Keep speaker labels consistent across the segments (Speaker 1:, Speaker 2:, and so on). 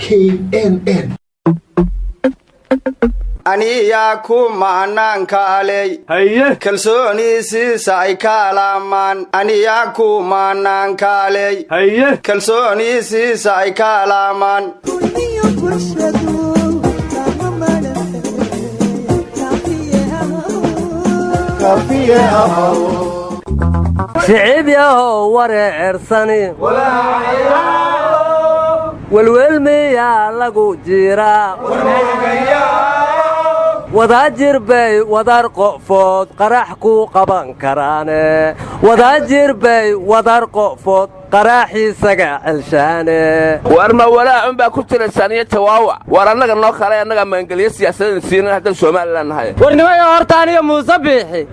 Speaker 1: KNN.
Speaker 2: Aniyaa ku maanaankaaley.
Speaker 3: Haye.
Speaker 2: Kalsooniisiisa ay kaalamaan, aniyaa ku maanaankaaley.
Speaker 3: Haye.
Speaker 2: Kalsooniisiisa ay kaalamaan.
Speaker 4: Kulmiyo bulshadu kama madhan, kaafiye ahow.
Speaker 5: Shicib yahow wareersani, welwel miyaa lagu jiraa? Wadaajir bay wadar qofood qarax ku qaban karaane, wadaajir bay wadar qofood qaraaxiisaga celshaane.
Speaker 6: War ma walaacun baa ku jiraysaan iyo jawaawac? War annaga noo kaalay, annagaa maangeliyo siyaasadeen siinan haddaan Somalilan nahay.
Speaker 7: Warnimayo, horta aniga Muuse Biixi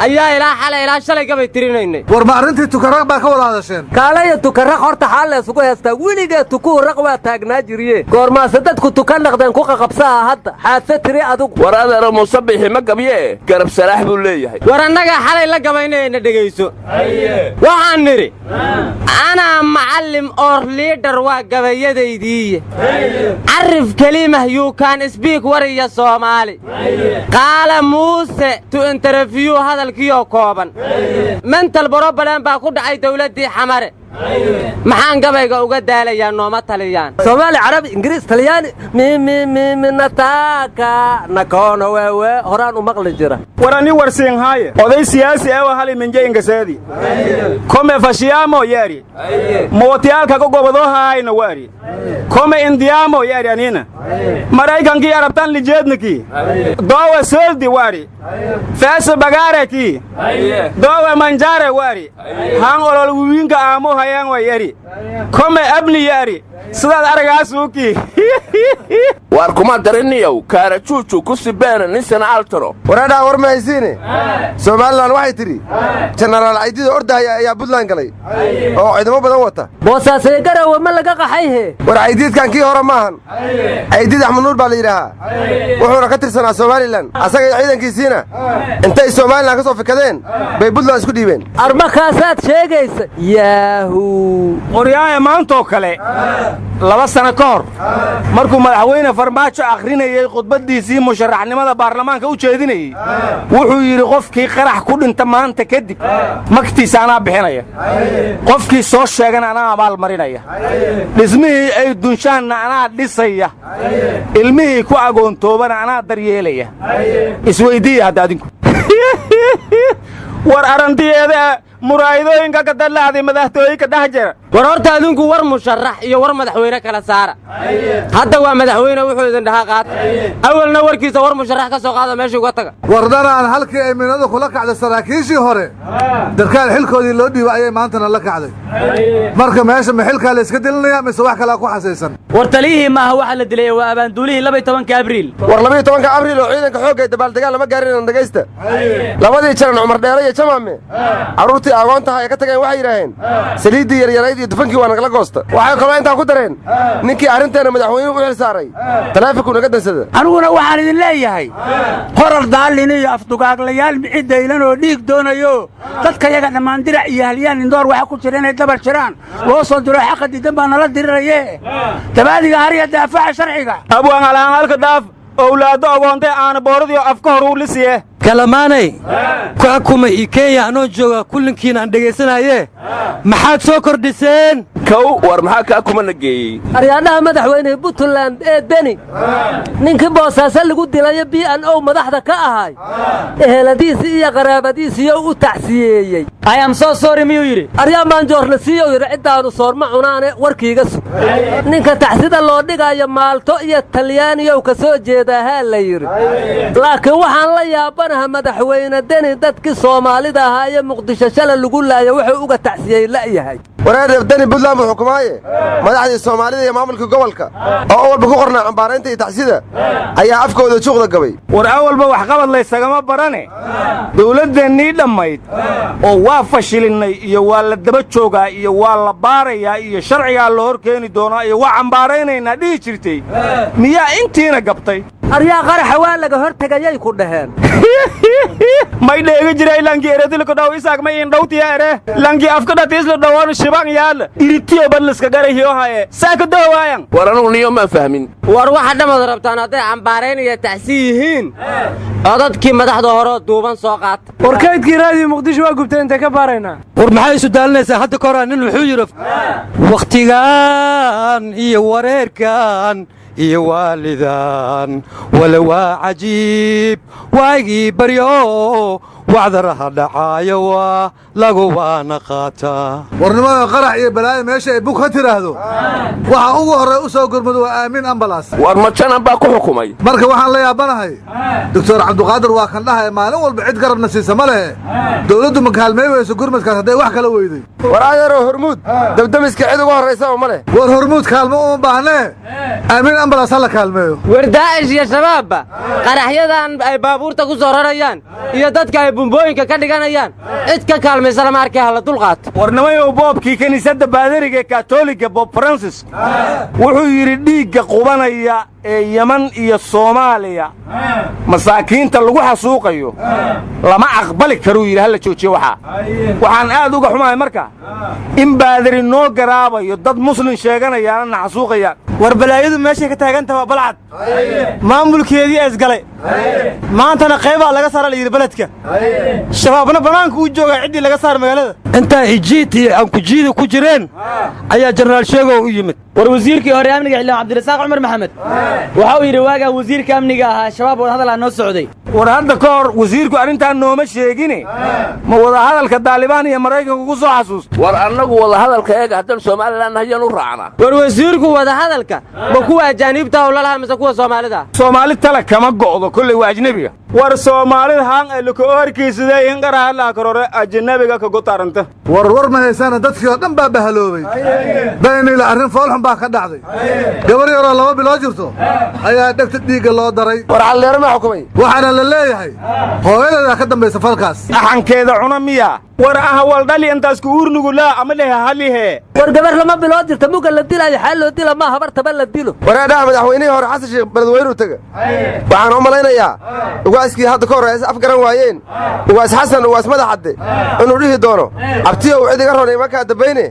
Speaker 7: ayaa ilaa xalay, ilaa shalay gabay tirinaynay.
Speaker 8: War ma arrintii Tukaraq baa ka wada hadasheen?
Speaker 5: Kaalaya, Tukaraq horta xaal la isugu heestaa? Weligee tukuu raq waa taagnaa jiriye, goormaase dadku tuka naqdeen ku qaqabsaha hadda xaadse tiri adigu?
Speaker 6: War adeero, Muuse Biixi ma gabyee, garab salaax buu leeyahay.
Speaker 7: War annagaa xalay la gabaynayna, dhegayso. Waxaan nidhi: anaa macallim or leader, waa gabayadaydiiye, carif kelimah, you can speak wariya Soomaali, qaala Muuse to interview, hadalkiioo kooban, mental problem baa ku dhacay dawladdii Xamare. Maxaan gabayga uga daalayaa? Nooma taliyaan.
Speaker 5: Soomaali, Carabi, Ingiriis, Talyaani, mimimimi, nataka nakono wewe, horaan u maqli jira.
Speaker 3: Warani warsiinhaaye, oday siyaasi ewa hali minje ingaseedi kome fashiyaamo yaari mootiyaalka gobodoo haayna waari kome indiyaamo yaari anina Maraykankii Arabtan lijeednaki doowe soldi waari feese bagaareki doowe manjaare waari haan olol wiwiinka aamo hayaan wa yari kome abni yaari sidaad aragaasuuki.
Speaker 6: Waar kuma dariniyow kaarajuuju ku sibeena ninsana altaro.
Speaker 9: Wareedhaa, war ma haysiine? Somalilan waxay tidhi Jenaraal Caydida ordahaya ayaa Buntland galay oo ciidamo badan wata.
Speaker 5: Boosaasee Garawe ma laga qaxay he?
Speaker 9: War Caydiidkan kii hore maahan. Caydiid Axmed Nuur baa la yidhaahaa, wuxuuna ka tirsanaa Somalilan. Asaga iyo ciidankiisiina intay Somalilan ka soo fikadeen bay Buntland isku dhiibeen.
Speaker 5: Armakaasaad sheegaysa yaahu.
Speaker 3: Qoryaaya, maantoo kale 2 sano ka hor, markuu Madaxweyne Farmaajo akhrinayey khudbaddiisii musharaxnimada baarlamaanka u jeedinayey, wuxuu yidhi: qofkii qarax ku dhinta maanta kadib magtiisa anaa bixinaya, qofkii soo sheegana anaa abaalmarinaya, dhismihii ay dunshaanna anaa dhisaya, ilmihii ku agoontoobana anaa daryeelaya. Isweyddiiya hadda adinku. War arrantiyeeda muraayadooyinka ka dallacday madaxtooyinka dhex jira.
Speaker 7: War horta adinku war musharax iyo war madaxweyne kala saara. Hadda waa madaxweyne, wuxuu idin dhahaa qaata. Awalna warkiisa war musharax ka soo qaada, meesha uga taga.
Speaker 8: Wardanaan halkii ay minadu kula kacday saraakiishii hore darkaal xilkoodii loo dhiibay ayay maantana la kacday. Marka meesha ma xilkaa la iska dilinaya mise wax kalaa ku xasaysan?
Speaker 10: War taliyihii maaha waxa la dilay, waa abaanduulihii 12-ka Abriil.
Speaker 9: War 12-ka Abriil oo ciidanka xoogga ay dabaaldegaan lama gaarin. Dhegaysta, labadii jaran Cumar Dheere iyo Jamaame carruurtii agoontaha ay ka tageen waxay yidhaaheen saliiddii yaryarayd iyo dufankii waa nagala goosta. Waxay kaloo intaa ku dareen ninkii arrinteenna madaxweynuhu u xil saaray taleefanku naga dansada.
Speaker 11: Aniguna waxaan idin leeyahay: qorar daallin iyo afdugaaglayaal micidaylan oo dhiig doonayo dadka yaga dhammaan dirac iyo halyaan indoor waxa ku jira inay dabar jiraan loo soo diro xaqa diidan baa nala diriraye, dabaadiga hariya daafaca sharciga.
Speaker 3: Abwaan alaanalka dhaaf, owlaaddo ogoontay aana booradiyo afka hor u lisiye.
Speaker 12: Kalamaanay, ku xukumay iyo Kenya anoo jooga kullinkiina aan dhegaysanaaye, maxaad soo kordhiseen?
Speaker 6: Kow, war maxaa kaa kumana geeyey?
Speaker 5: Aryaadhaha, madaxweyne Puntland ee Deni, ninkii Boosaaso lagu dilayo B&O madaxda ka ahay, eheladiisii iyo qaraabadiisiyo u tacsiyeeyey.
Speaker 10: I am so sorry miyuu yidhi?
Speaker 5: Aryaa maanjoorna siiyow yidhi, ciddaanu soorma cunaane. Warkiiga sug, ninka taxsida loo dhigaayo Maalto iyo Talyaaniyow ka soo jeedaahaa la yidhi. Laakiin waxaan la yaabanaha, madaxweyne Deni dadkii Soomaalida ahaa iyo Muqdisho shala lagu laayo wuxuu uga tacsiyey la'yahay.
Speaker 9: Wareer, Deni Buntland buu xukumaaye, madaxdii Soomaalida iyo maamulka gobolka oo awalba ku qornaa cambaaraynta iyo tacsida ayaa afkooda juuqda gabay.
Speaker 3: War awalba waxqabad laysagama barane. Dawladdeennii dhammayd oo waa fashilinnay iyo waa la daba joogaa iyo waa la baarayaa iyo sharcigaa la hor keeni doonaa iyo waa cambaaraynaynaa dhihi jirtay, miyaa intiina gabtay?
Speaker 5: Aryaa, qaraxa waa laga hor tegayay ku dhaheen.
Speaker 3: May dheegi jiray lanki eretilka dhaw isaak may indhowtiya ere lanki afka dhatiisla dhawoon shibang yaal iritiyo badliska garahiyo haye saaka dowaayan.
Speaker 6: War anugu niyo maan fahmin.
Speaker 7: War waxa dhamad rabtaan hadday cambaaraynaya tacsi yihiin, codadkii madaxda horeo duuban soo qaata.
Speaker 1: War kaydkii Raadiyo Muqdisho waa gubtay, intee ka baaraynaa?
Speaker 12: War maxay isu daalinaysaa? Hadda ka horaa nin wuxuu yidhi: "Wakhtigan iyo wareerkan iyo waalidan wala waa cajiib, waagii baryo wacdaraha dhacaayo waa lagu waana qaataa."
Speaker 8: Warnimada qarax iyo balaayo meesha ay bug ka tidhaahdo, waxa ugu horey u soo gurmado waa Aamin Ambulance.
Speaker 6: War majanan baa ku xukumay?
Speaker 8: Marka waxaan la yaabanahay, Doctor Cabduqaadir waa kan dhahaya maalin walba cid garabna siisa ma lehe. Dowladdu ma kaalmay weyso gurmadkaas hadday wax kala weyday?
Speaker 9: War adeeroo, Hormuud dabdamiska cid uga horraysaba ma leh.
Speaker 8: War Hormuud kaalmo uma baahnee, Aamin Ambulance ha la kaalmeeyo.
Speaker 7: War Daacish iyo Shabaabba qaraxyadan ay baabuurta ku soo rarayaan iyo dadka ay bumbooyinka ka dhiganayaan cid ka kaalmaysa lama arkay, hala dulqaato.
Speaker 3: War nimayow, boobkii kiniisadda baadariga ee Katoliga, Pope Francis, wuxuu yidhi dhiigga qubanaya ee Yeman iyo Soomaaliya masaakiinta lagu xasuuqayo lama aqbali karuu yidhi, hala joojiyo. Waxaan aad uga xumahay marka in baadari noo garaabayo, dad muslin sheeganayaana na xasuuqayaan.
Speaker 1: War balaayadu meeshay ka taagan taha waa Balcad, maamulkeedii isgalay. Maantana qaybaa laga saara la yidhi beledka, Shabaabna bannaanka u joogaa ciddii laga saar magaalada.
Speaker 12: Intaa Ijiid iyo Ankujiida ku jireen ayaa Jenaraal Sheegow u yimid.
Speaker 10: War wasiirkii hore amniga, xildhibaan Cabdirasaaq Cumar Maxamed, waxa uu yidhi waagaa wasiirka amniga ahaa Shabaab wadahadal noo socday.
Speaker 3: War hadda ka hor wasiirku arrintaan nooma sheegine, ma wadahadalka Daalibaan iyo Maraykanku ku soo xasuusta?
Speaker 6: War annagu wadahadalka eega haddaan Somaliland hayaan u raacnaa.
Speaker 7: War wasiirku wadahadalka ma kuwa ajaaniibta u lalaha mise kuwa Soomaalida?
Speaker 3: Soomaali tala kama go'do, kolley waa ajnebiga.
Speaker 2: War Soomaalida haan ay laka oorkiisidee in qaraha karore ajnabiga kagu taranta.
Speaker 8: War war ma haysaana, dadkii oo dhan baa bahaloobay. Baynila arrin foolxun baa ka dhacday. Gabar yaroo 2 bilood jirto ayaa dhegta dhiigga loo daray.
Speaker 9: War Calleere ma xukumay?
Speaker 8: Waxaana la leeyahay hooyadeedaa ka dambaysa falkaas.
Speaker 3: Axankeeda cuna miya?
Speaker 2: War aha waldhali intaasku uurnugulaa ama lehe halihe.
Speaker 5: War gabar 2 bilood jirta muga la dilaayo, xaa loo dila? Maa habartaba la dilo?
Speaker 9: Wareedhaha, madaxweynihii hore Xasan Sheekh beledweynuu tega. Waxaan u malaynayaa ugaaskii hadda ka hor ay is afgaran waayeen, Ugaas Xasan Ugaas Madaxadde, inuu dhihi doono: "Abtiyow, cid iga roon imakaa dambayne,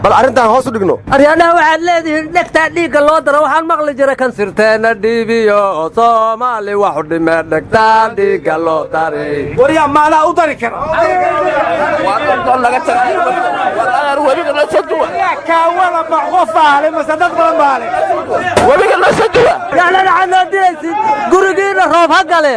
Speaker 9: bal arrintaan hoos u dhigno."
Speaker 5: Aryaadhaha, waxaad leedihiin dhegtaa dhiigga loo daro. Waxaan maqli jira kan sirteenna dhiibiyo Soomaali waxu dhime dhegtaa dhiigga loo daray.
Speaker 3: Waryaa, maadaa u dari kara?
Speaker 6: Webiga noo soo duwa.
Speaker 3: Kaawada ma qof baale mase dad badan baale?
Speaker 6: Webiga noo soo duwa.
Speaker 5: Yacnana waxaad noo dilaysid gurigiinna roob ha gale.